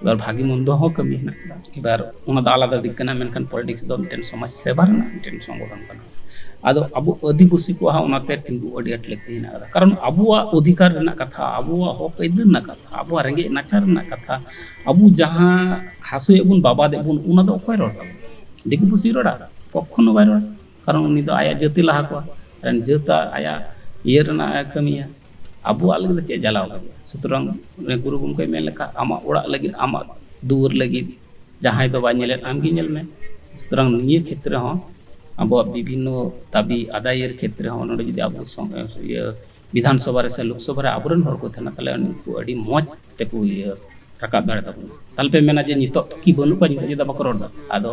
ᱮᱵᱟᱨ ᱵᱷᱟᱹᱜᱤ ᱢᱚᱱᱫᱚ ᱦᱚᱸ ᱠᱟᱹᱢᱤ ᱦᱮᱱᱟᱜ ᱠᱟᱫᱟ᱾ ᱮᱵᱟᱨ ᱚᱱᱟ ᱫᱚ ᱟᱞᱟᱫᱟ ᱫᱤᱠ ᱠᱟᱱᱟ, ᱢᱮᱱᱠᱷᱟᱱ ᱯᱚᱞᱤᱴᱤᱠᱥ ᱫᱚ ᱢᱤᱫᱴᱮᱱ ᱥᱚᱢᱟᱡᱽ ᱥᱮᱵᱟ ᱨᱮᱱᱟᱜ ᱢᱤᱫᱴᱮᱱ ᱥᱚᱝᱜᱚᱴᱷᱚᱱ ᱠᱟᱱᱟ᱾ ᱟᱫᱚ ᱟᱵᱚ ᱟᱹᱫᱤᱵᱟᱹᱥᱤ ᱠᱚᱣᱟᱜ ᱦᱚᱸ ᱚᱱᱟᱛᱮ ᱛᱤᱸᱜᱩ ᱟᱹᱰᱤ ᱟᱸᱴ ᱞᱟᱹᱠᱛᱤ ᱦᱮᱱᱟᱜ ᱠᱟᱫᱟ, ᱠᱟᱨᱚᱱ ᱟᱵᱚᱣᱟᱜ ᱚᱫᱷᱤᱠᱟᱨ ᱨᱮᱱᱟᱜ ᱠᱟᱛᱷᱟ, ᱟᱵᱚᱣᱟᱜ ᱦᱚᱠ ᱟᱹᱭᱫᱟᱹᱨ ᱨᱮᱱᱟᱜ ᱠᱟᱛᱷᱟ, ᱟᱵᱚᱣᱟᱜ ᱨᱮᱸᱜᱮᱡ ᱱᱟᱪᱟᱨ ᱨᱮᱱᱟᱜ ᱠᱟᱛᱷᱟ, ᱟᱵᱚ ᱡᱟᱦᱟᱸ ᱦᱟᱹᱥᱩᱭᱮᱫ ᱵᱚᱱ, ᱵᱟᱵᱟᱫᱮᱫ ᱵᱚᱱ, ᱚᱱᱟ ᱫᱚ ᱚᱠᱚᱭ ᱨᱚᱲ ᱛᱟᱵᱚᱱ? ᱫᱤᱠᱩ ᱯᱩᱥᱤ ᱨᱚᱲᱟ? ᱠᱚᱠᱷᱚᱱᱳ ᱵᱟᱭ ᱨᱚᱲᱟ, ᱠᱟᱨᱚᱱ ᱩᱱᱤ ᱫᱚ ᱟᱭᱟᱜ ᱡᱟᱹᱛᱤ ᱞᱟᱦᱟ ᱠᱚᱣᱟ, ᱟᱨ ᱡᱟᱹᱛ ᱟᱭᱟᱜ ᱤᱭᱟᱹ ᱨᱮᱱᱟᱜ ᱮ ᱠᱟᱹᱢᱤᱭᱟ᱾ ᱟᱵᱚᱣᱟᱜ ᱞᱟᱹᱜᱤᱫ ᱫᱚ ᱪᱮᱫ ᱡᱟᱞᱟᱣ ᱠᱟᱱᱟ? ᱥᱩᱛᱚᱨᱟᱝ ᱜᱩᱨᱩ ᱜᱚᱢᱠᱮᱭ ᱢᱮᱱ ᱞᱮᱠᱟ, ᱟᱢᱟᱜ ᱚᱲᱟᱜ ᱞᱟᱹᱜᱤᱫ, ᱟᱢᱟᱜ ᱫᱩᱣᱟᱹᱨ ᱞᱟᱹᱜᱤᱫ ᱡᱟᱦᱟᱸᱭ ᱫᱚ ᱵᱟᱭ ᱧᱮᱞᱮᱫ, ᱟᱢ ᱜᱮ ᱧᱮᱞ ᱢᱮ᱾ ᱥᱩᱛᱚᱨᱟᱝ ᱱᱤᱭᱟᱹ ᱠᱷᱮᱛᱨᱮ ᱦᱚᱸ ᱟᱵᱚᱣᱟᱜ ᱵᱤᱵᱷᱤᱱᱱᱚ ᱫᱟᱹᱵᱤ ᱟᱫᱟᱭᱮᱨ ᱠᱷᱮᱛᱨᱮ ᱦᱚᱸ ᱱᱚᱰᱮ ᱡᱩᱫᱤ ᱟᱵᱚ ᱥᱚᱝ-, ᱤᱭᱟᱹ ᱵᱤᱫᱷᱟᱱ ᱥᱚᱵᱷᱟ ᱨᱮ ᱥᱮ ᱞᱳᱠ ᱥᱚᱵᱷᱟ ᱨᱮ ᱟᱵᱚᱨᱮᱱ ᱦᱚᱲ ᱠᱚ ᱛᱟᱦᱮᱱᱟ, ᱛᱟᱦᱚᱞᱮ ᱩᱱᱠᱩ ᱟᱹᱰᱤ ᱢᱚᱡᱽ ᱛᱮᱠᱚ ᱤᱭᱟᱹ ᱨᱟᱠᱟᱵ ᱫᱟᱲᱮ ᱛᱟᱵᱚᱱᱟ᱾ ᱛᱟᱦᱚᱞᱮ ᱯᱮ ᱢᱮᱱᱟ ᱡᱮ ᱱᱤᱛᱚᱜ ᱠᱤ ᱵᱟᱹᱱᱩᱜ ᱠᱚᱣᱟ, ᱱᱤᱛᱚᱜ ᱪᱮᱫᱟᱜ ᱵᱟᱠᱚ ᱨᱚᱲ ᱮᱫᱟ? ᱟᱫᱚ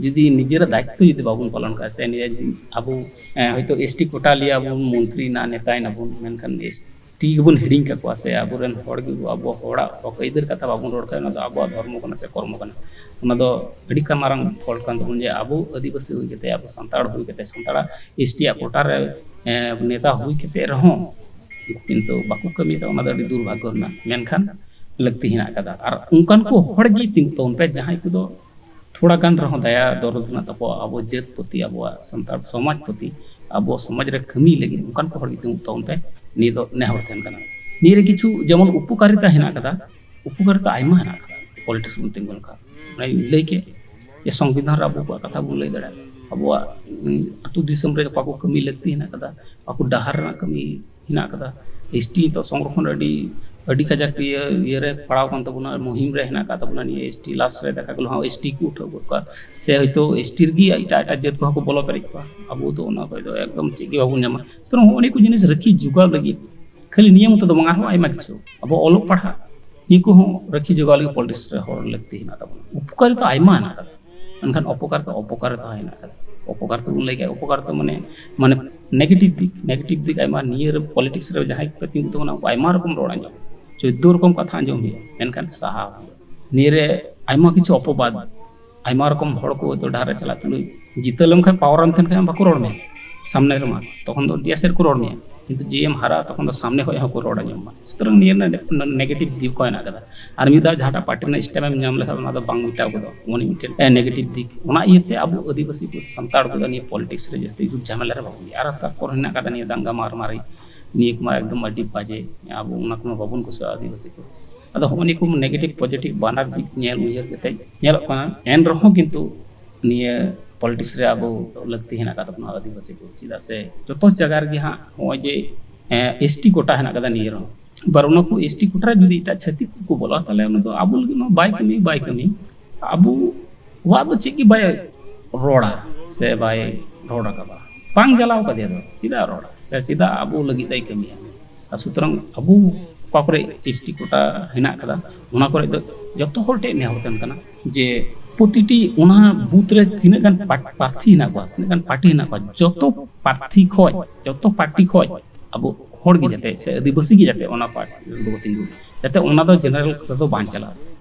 ᱡᱩᱫᱤ ᱱᱤᱡᱮᱨᱟᱜ ᱫᱟᱭᱤᱛᱛᱚ ᱡᱩᱫᱤ ᱵᱟᱵᱚᱱ ᱯᱟᱞᱚᱱ ᱠᱷᱟᱡ ᱥᱮ ᱱᱤᱡᱮ ᱡᱤ-, ᱟᱵᱚ, ᱮᱸ, ᱦᱚᱭᱛᱳ ᱮᱥ ᱴᱤ ᱠᱳᱴᱟ ᱞᱤᱭᱟ ᱵᱚᱱ ᱢᱚᱱᱛᱨᱤ ᱮᱱᱟ, ᱱᱮᱛᱟ ᱮᱱᱟ ᱵᱚᱱ, ᱢᱮᱱᱠᱷᱟᱱ ᱮᱥ ᱴᱤ ᱜᱮᱵᱚᱱ ᱦᱤᱲᱤᱧ ᱠᱟᱠᱚᱣᱟ ᱥᱮ ᱟᱵᱚᱨᱮᱱ ᱦᱚᱲ ᱜᱮ ᱟᱵᱚ ᱦᱚᱲᱟᱜ ᱦᱚᱠ ᱟᱹᱭᱫᱟᱹᱨ ᱠᱟᱛᱷᱟ ᱵᱟᱵᱚᱱ ᱨᱚᱲ ᱠᱷᱟᱡ, ᱚᱱᱟ ᱫᱚ ᱟᱵᱚᱣᱟᱜ ᱫᱷᱚᱨᱢᱚ ᱠᱟᱱᱟ ᱥᱮ ᱠᱚᱨᱢᱚ ᱠᱟᱱᱟ? ᱚᱱᱟ ᱫᱚ ᱟᱹᱰᱤ ᱠᱟ-, ᱢᱟᱨᱟᱝ fault ᱠᱟᱱ ᱛᱟᱵᱚᱱ ᱡᱮ ᱟᱵᱚ ᱟᱹᱫᱤᱵᱟᱹᱥᱤ ᱦᱩᱭ ᱠᱟᱛᱮ, ᱟᱵᱚ ᱥᱟᱱᱛᱟᱲ ᱦᱩᱭ ᱠᱟᱛᱮ, ᱥᱟᱱᱛᱟᱲᱟᱜ ᱮᱥ ᱴᱤ ᱟᱜ ᱠᱳᱴᱟ ᱨᱮ, ᱮᱸ, ᱱᱮᱛᱟ ᱦᱩᱭ ᱠᱟᱛᱮ ᱨᱮᱦᱚᱸ ᱠᱤᱱᱛᱩ ᱵᱟᱠᱚ ᱠᱟᱹᱢᱤᱭᱮᱫᱟ, ᱚᱱᱟ ᱫᱚ ᱟᱹᱰᱤ ᱫᱩᱨᱵᱷᱟᱜᱽᱜᱚ ᱨᱮᱱᱟᱜ, ᱢᱮᱱᱠᱷᱟᱱ ᱞᱟᱹᱠᱛᱤ ᱦᱮᱱᱟᱜ ᱟᱠᱟᱫᱟ᱾ ᱟᱨ ᱚᱱᱠᱟᱱ ᱠᱚ ᱦᱚᱲ ᱜᱮ ᱛᱤᱸᱜᱩ ᱛᱟᱵᱚᱱ ᱯᱮ, ᱡᱟᱦᱟᱸᱭ ᱠᱚᱫᱚ ᱛᱷᱚᱲᱟ ᱜᱟᱱ ᱨᱮᱦᱚᱸ ᱫᱟᱭᱟ ᱫᱚᱨᱚᱫ ᱦᱮᱱᱟᱜ ᱛᱟᱠᱚᱣᱟ ᱟᱵᱚ ᱡᱟᱹᱛ ᱯᱨᱚᱛᱤ, ᱟᱵᱚᱣᱟᱜ ᱥᱟᱱᱛᱟᱲ ᱥᱚᱢᱟᱡᱽ ᱯᱨᱚᱛᱤ, ᱟᱵᱚ ᱥᱚᱢᱟᱡᱽ ᱨᱮ ᱠᱟᱹᱢᱤ ᱞᱟᱹᱜᱤᱫ, ᱚᱱᱠᱟᱱ ᱠᱚ ᱦᱚᱲ ᱜᱮ ᱛᱤᱸᱜᱩ ᱛᱟᱵᱚᱱ ᱯᱮ᱾ ᱱᱤᱭᱟᱹ ᱫᱚ ᱱᱮᱦᱚᱨ ᱛᱟᱦᱮᱱ ᱠᱟᱱᱟ᱾ ᱱᱤᱭᱟᱹ ᱨᱮ ᱠᱤᱪᱷᱩ ᱡᱮᱢᱚᱱ ᱩᱯᱚᱠᱟᱨᱤᱛᱟ ᱦᱮᱱᱟᱜ ᱟᱠᱟᱫᱟ, ᱩᱯᱚᱠᱟᱨᱤᱛᱟ ᱟᱭᱢᱟ ᱦᱮᱱᱟᱜ ᱟᱠᱟᱫᱟ ᱯᱚᱞᱤᱴᱤᱠᱥ ᱵᱚᱱ ᱛᱤᱸᱜᱩ ᱞᱮᱠᱷᱟᱱ᱾ ᱚᱱᱟᱧ ᱞᱟᱹᱭ ᱠᱮᱫ ᱡᱮ ᱥᱚᱝᱵᱤᱫᱷᱟᱱ ᱨᱮ ᱟᱵᱚ ᱠᱚᱣᱟᱜ ᱠᱟᱛᱷᱟ ᱵᱚᱱ ᱞᱟᱹᱭ ᱫᱟᱲᱮᱭᱟᱜᱼᱟ, ᱟᱵᱚᱣᱟᱜ ᱩᱸ, ᱟᱹᱛᱩ ᱫᱤᱥᱚᱢ ᱨᱮ ᱚᱠᱟ ᱠᱚ ᱠᱟᱹᱢᱤ ᱞᱟᱹᱠᱛᱤ ᱦᱮᱱᱟᱜ ᱟᱠᱟᱫᱟ, ᱚᱠᱟ ᱠᱚ ᱰᱟᱦᱟᱨ ᱨᱮᱱᱟᱜ ᱠᱟᱹᱢᱤ ᱦᱮᱱᱟᱜ ᱟᱠᱟᱫᱟ, ᱮᱥᱴᱤ ᱱᱤᱛᱚᱜ ᱥᱚᱝᱨᱚᱠᱷᱚᱱ ᱟᱹᱰᱤ ᱟᱹᱰᱤ ᱠᱟᱡᱟᱠ ᱤᱭᱟᱹ ᱤᱭᱟᱹᱨᱮ ᱯᱟᱲᱟᱣ ᱟᱠᱟᱱ ᱛᱟᱵᱚᱱᱟ, ᱢᱩᱦᱤᱢ ᱨᱮ ᱦᱮᱱᱟᱜ ᱟᱠᱟᱫ ᱛᱟᱵᱚᱱᱟ ᱱᱤᱭᱟᱹ ᱮᱥᱴᱤ ᱞᱟᱥ ᱨᱮ ᱫᱟᱠᱟ ᱜᱩᱞᱳ ᱦᱚᱸ ᱮᱥᱴᱤ ᱠᱚ ᱩᱴᱷᱟᱹᱣ ᱜᱚᱫ ᱠᱚᱣᱟ, ᱥᱮ ᱦᱚᱭᱛᱳ ᱮᱥᱴᱤ ᱨᱮᱜᱮ ᱮᱴᱟᱜ ᱮᱴᱟᱜ ᱡᱟᱹᱛ ᱠᱚᱦᱚᱸ ᱠᱚ ᱵᱚᱞᱚ ᱯᱮᱨᱮᱡ ᱠᱚᱣᱟ, ᱟᱵᱚ ᱫᱚ ᱚᱱᱟ ᱠᱷᱚᱡ ᱫᱚ ᱮᱠᱫᱚᱢ ᱪᱮᱫ ᱜᱮ ᱵᱟᱵᱚᱱ ᱧᱟᱢᱟ᱾ ᱥᱩᱛᱚᱨᱟᱝ ᱦᱚᱸᱜᱼᱚ ᱱᱤᱭᱟᱹ ᱠᱚ ᱡᱤᱱᱤᱥ ᱨᱟᱹᱠᱷᱤ ᱡᱚᱜᱟᱣ ᱞᱟᱹᱜᱤᱫ ᱠᱷᱟᱹᱞᱤ ᱱᱤᱭᱟᱹ ᱢᱚᱛᱚ ᱫᱚ ᱵᱟᱝ, ᱟᱨᱦᱚᱸ ᱟᱭᱢᱟ ᱠᱤᱪᱷᱩ ᱟᱵᱚ ᱚᱞᱚᱜ ᱯᱟᱲᱦᱟᱜ ᱱᱤᱭᱟᱹ ᱠᱚᱦᱚᱸ ᱨᱟᱹᱠᱷᱤ ᱡᱚᱜᱟᱣ ᱞᱟᱹᱜᱤᱫ ᱯᱚᱞᱤᱴᱤᱠᱥ ᱨᱮ ᱦᱚᱲ ᱞᱟᱹᱠᱛᱤ ᱦᱮᱱᱟᱜ ᱛᱟᱵᱚᱱᱟ᱾ ᱩᱯᱚᱠᱟᱨᱤᱛᱟ ᱟᱭᱢᱟ ᱦᱮᱱᱟᱜ ᱟᱠᱟᱫᱟ, ᱢᱮᱱᱠᱷᱟᱱ ᱚᱯᱚᱠᱟᱨᱤᱛᱟ ᱚᱯᱚᱠᱟᱨᱤᱛᱟ ᱦᱚᱸ ᱦᱮᱱᱟᱜ ᱟᱠᱟᱫᱟ᱾ ᱚᱯᱚᱠᱟᱨᱤᱛᱟ ᱵᱚᱱ ᱞᱟᱹᱭ ᱠᱮᱫ, ᱚᱯᱚᱠᱟᱨᱤᱛᱟ ᱢᱟᱱᱮ ᱢᱟᱱᱮ ᱱᱮᱜᱮᱴᱤᱵᱷ ᱫᱤᱠ, ᱱᱮᱜᱮᱴᱤᱵᱷ ᱫᱤᱠ ᱟᱭᱢᱟ᱾ ᱱᱤᱭᱟᱹ ᱨᱮ ᱯᱚᱞᱤᱴᱤᱠᱥ ᱨᱮ ᱡᱟᱦᱟᱸᱭ ᱠᱚ ᱛᱤᱸᱜᱩ ᱛᱟᱵᱚᱱᱟ, ᱩᱱᱠᱩ ᱟᱭᱢᱟ ᱨᱚᱠᱚᱢ ᱨᱚᱲ ᱟᱸᱡᱚᱢ, ᱪᱳᱫᱽᱫᱳ ᱨᱚᱠᱚᱢ ᱠᱟᱛᱷᱟ ᱟᱸᱡᱚᱢ ᱦᱩᱭᱩᱜᱼᱟ, ᱢᱮᱱᱠᱷᱟᱱ ᱥᱟᱦᱟᱣ ᱦᱩᱭᱩᱜᱼᱟ᱾ ᱱᱤᱭᱟᱹ ᱨᱮ ᱟᱭᱢᱟ ᱠᱤᱪᱷᱩ ᱚᱯᱚᱵᱟᱫ, ᱟᱭᱢᱟ ᱨᱚᱠᱚᱢ ᱦᱚᱲ ᱠᱚ ᱦᱚᱭᱛᱳ ᱰᱟᱦᱟᱨ ᱨᱮ ᱪᱟᱞᱟᱜ ᱛᱩᱞᱩᱡ ᱡᱤᱛᱟᱹᱣ ᱞᱮᱱᱠᱷᱟᱱ, ᱯᱟᱣᱟᱨ ᱨᱮᱢ ᱛᱟᱦᱮᱱ ᱠᱷᱟᱱ ᱵᱟᱠᱚ ᱨᱚᱲ ᱢᱮᱭᱟ ᱥᱟᱢᱱᱮ ᱨᱮᱢᱟ, ᱛᱚᱠᱷᱚᱱ ᱫᱚ ᱫᱮᱭᱟ ᱥᱮᱫ ᱨᱮᱠᱚ ᱨᱚᱲ ᱢᱮᱭᱟ᱾ ᱠᱤᱱᱛᱩ ᱡᱮ ᱮᱢ ᱦᱟᱨᱟᱜᱼᱟ, ᱛᱚᱠᱷᱚᱱ ᱫᱚ ᱥᱟᱢᱱᱮ ᱠᱷᱚᱱ ᱦᱚᱸᱠᱚ ᱨᱚᱲ ᱟᱸᱡᱚᱢ ᱢᱟ᱾ ᱥᱩᱛᱚᱨᱟᱝ ᱱᱤᱭᱟᱹ ᱨᱮᱱᱟᱜ ᱱᱮᱜᱮᱴᱤᱵᱷ ᱫᱤᱠ ᱦᱚᱸ ᱦᱮᱱᱟᱜ ᱟᱠᱟᱫᱟ᱾ ᱟᱨ ᱢᱤᱫ ᱫᱷᱟᱣ ᱡᱟᱦᱟᱸᱴᱟᱜ ᱯᱟᱨᱴᱤ ᱨᱮᱱᱟᱜ ᱥᱴᱮᱢ ᱮᱢ ᱧᱟᱢ ᱞᱮᱠᱷᱟᱱ, ᱚᱱᱟ ᱫᱚ ᱵᱟᱝ ᱢᱮᱴᱟᱣ ᱜᱚᱫᱚᱜᱼᱟ, ᱚᱱᱟ ᱢᱤᱫᱴᱮᱱ ᱱᱮᱜᱮᱴᱤᱵᱷ ᱫᱤᱠ᱾ ᱚᱱᱟ ᱤᱭᱟᱹᱛᱮ ᱟᱵᱚ ᱟᱹᱫᱤᱵᱟᱹᱥᱤ ᱠᱚ ᱥᱟᱱᱛᱟᱲ ᱠᱚᱫᱚ ᱱᱤᱭᱟᱹ ᱯᱚᱞᱤᱴᱤᱠᱥ ᱨᱮ ᱡᱟᱹᱥᱛᱤ ᱡᱷᱩᱴ ᱡᱷᱟᱢᱮᱞᱟ ᱨᱮ ᱵᱟᱵᱚᱱ ᱤᱭᱟᱹᱜᱼᱟ᱾ ᱟᱨ ᱛᱟᱨᱯᱚᱨ ᱦᱮᱱᱟᱜ ᱟᱠᱟᱫᱟ ᱱᱤᱭᱟᱹ ᱫᱟᱝᱜᱟ ᱢᱟᱨᱟᱢᱟᱨᱤ, ᱱᱤᱭᱟᱹ ᱠᱚᱢᱟ ᱮᱠᱫᱚᱢ ᱟᱹᱰᱤ ᱵᱟᱡᱮ, ᱟᱵᱚ ᱚᱱᱟ ᱠᱚᱢᱟ ᱵᱟᱵᱚᱱ ᱠᱩᱥᱤᱭᱟᱜᱼᱟ ᱟᱹᱫᱤᱵᱟᱹᱥᱤ ᱠᱚ᱾ ᱟᱫᱚ ᱦᱚᱸᱜᱼᱚ ᱱᱤᱭᱟᱹ ᱠᱚ ᱱᱮᱜᱮᱴᱤᱵᱷ ᱯᱚᱡᱮᱴᱤᱵᱷ ᱵᱟᱱᱟᱨ ᱫᱤᱠ ᱧᱮᱞ ᱩᱭᱦᱟᱹᱨ ᱠᱟᱛᱮ ᱧᱮᱞᱚᱜ ᱠᱟᱱᱟ, ᱮᱱ ᱨᱮᱦᱚᱸ ᱠᱤᱱᱛᱩ ᱱᱤᱭᱟᱹ ᱯᱚᱞᱤᱴᱤᱠᱥ ᱨᱮ ᱟᱵᱚ ᱞᱟᱹᱠᱛᱤ ᱦᱮᱱᱟᱜ ᱟᱠᱟᱫ ᱛᱟᱵᱚᱱᱟ ᱟᱹᱫᱤᱵᱟᱹᱥᱤ ᱠᱚ᱾ ᱪᱮᱫᱟᱜ ᱥᱮ ᱡᱚᱛᱚ ᱡᱟᱭᱜᱟ ᱨᱮᱜᱮ ᱦᱟᱸᱜ ᱱᱚᱜᱼᱚᱭ ᱡᱮ ᱮᱥᱴᱤ ᱠᱳᱴᱟ ᱦᱮᱱᱟᱜ ᱟᱠᱟᱫᱟ ᱱᱤᱭᱟᱹ ᱨᱮᱦᱚᱸ, ᱟᱵᱟᱨ ᱚᱱᱟ ᱠᱚ ᱮᱥᱴᱤ ᱠᱳᱴᱟ ᱨᱮ ᱡᱩᱫᱤ ᱮᱴᱟᱜ ᱪᱷᱟᱹᱛᱤᱠ ᱠᱚᱠᱚ ᱵᱚᱞᱚᱜᱼᱟ, ᱛᱟᱦᱚᱞᱮ ᱚᱱᱟ ᱫᱚ ᱟᱵᱚ ᱞᱟᱹᱜᱤᱫ ᱢᱟ ᱵᱟᱭ ᱠᱟᱹᱢᱤ, ᱵᱟᱭ ᱠᱟᱹᱢᱤ᱾ ᱟᱵᱚᱣᱟᱜ ᱫᱚ ᱪᱮᱫ ᱜᱮ ᱵᱟᱭ ᱨᱚᱲᱟ ᱥᱮ ᱵᱟᱭ ᱨᱚᱲ ᱟᱠᱟᱫᱟ, ᱵᱟᱝ ᱡᱟᱞᱟᱣ ᱠᱟᱫᱮᱭᱟ ᱫᱚ, ᱪᱮᱫᱟᱜ ᱨᱚᱲᱟ ᱥᱮ ᱪᱮᱫᱟᱜ ᱟᱵᱚ ᱞᱟᱹᱜᱤᱫ ᱫᱚᱭ ᱠᱟᱹᱢᱤᱭᱟ? ᱟᱨ ᱥᱩᱛᱚᱨᱟᱝ ᱟᱵᱚ ᱚᱠᱟ ᱠᱚᱨᱮ ᱮᱥᱴᱤ ᱠᱳᱴᱟ ᱦᱮᱱᱟᱜ ᱟᱠᱟᱫᱟ, ᱚᱱᱟ ᱠᱚᱨᱮ ᱫᱚ ᱡᱚᱛᱚ ᱦᱚᱲ ᱴᱷᱮᱱ ᱱᱮᱦᱚᱨ ᱛᱟᱦᱮᱱ ᱠᱟᱱᱟ ᱡᱮ ᱯᱨᱚᱛᱤᱴᱤ ᱚᱱᱟ ᱵᱩᱛᱷ ᱨᱮ ᱛᱤᱱᱟᱹᱜ ᱜᱟᱱ ᱯᱟᱨ-, ᱯᱨᱟᱨᱛᱷᱤ ᱦᱮᱱᱟᱜ ᱠᱚᱣᱟ, ᱛᱤᱱᱟᱹᱜ ᱜᱟᱱ ᱯᱟᱨᱴᱤ ᱦᱮᱱᱟᱜ ᱠᱚᱣᱟ, ᱡᱚᱛᱚ ᱯᱨᱟᱨᱛᱷᱤ ᱠᱷᱚᱡ, ᱡᱚᱛᱚ ᱯᱟᱨᱴᱤ ᱠᱷᱚᱡ ᱟᱵᱚ ᱦᱚᱲ ᱜᱮ ᱡᱟᱛᱮ ᱥᱮ ᱟᱹᱫᱤᱵᱟᱹᱥᱤ ᱜᱮ ᱡᱟᱛᱮ ᱚᱱᱟ ᱯᱟᱨᱴᱤ ᱨᱮᱫᱚ ᱠᱚ ᱛᱤᱸᱜᱩ, ᱡᱟᱛᱮ ᱚᱱᱟ ᱫᱚ ᱡᱮᱱᱟᱨᱮᱞ ᱨᱮᱫᱚ ᱵᱟᱝ ᱪᱟᱞᱟᱜᱼᱟ,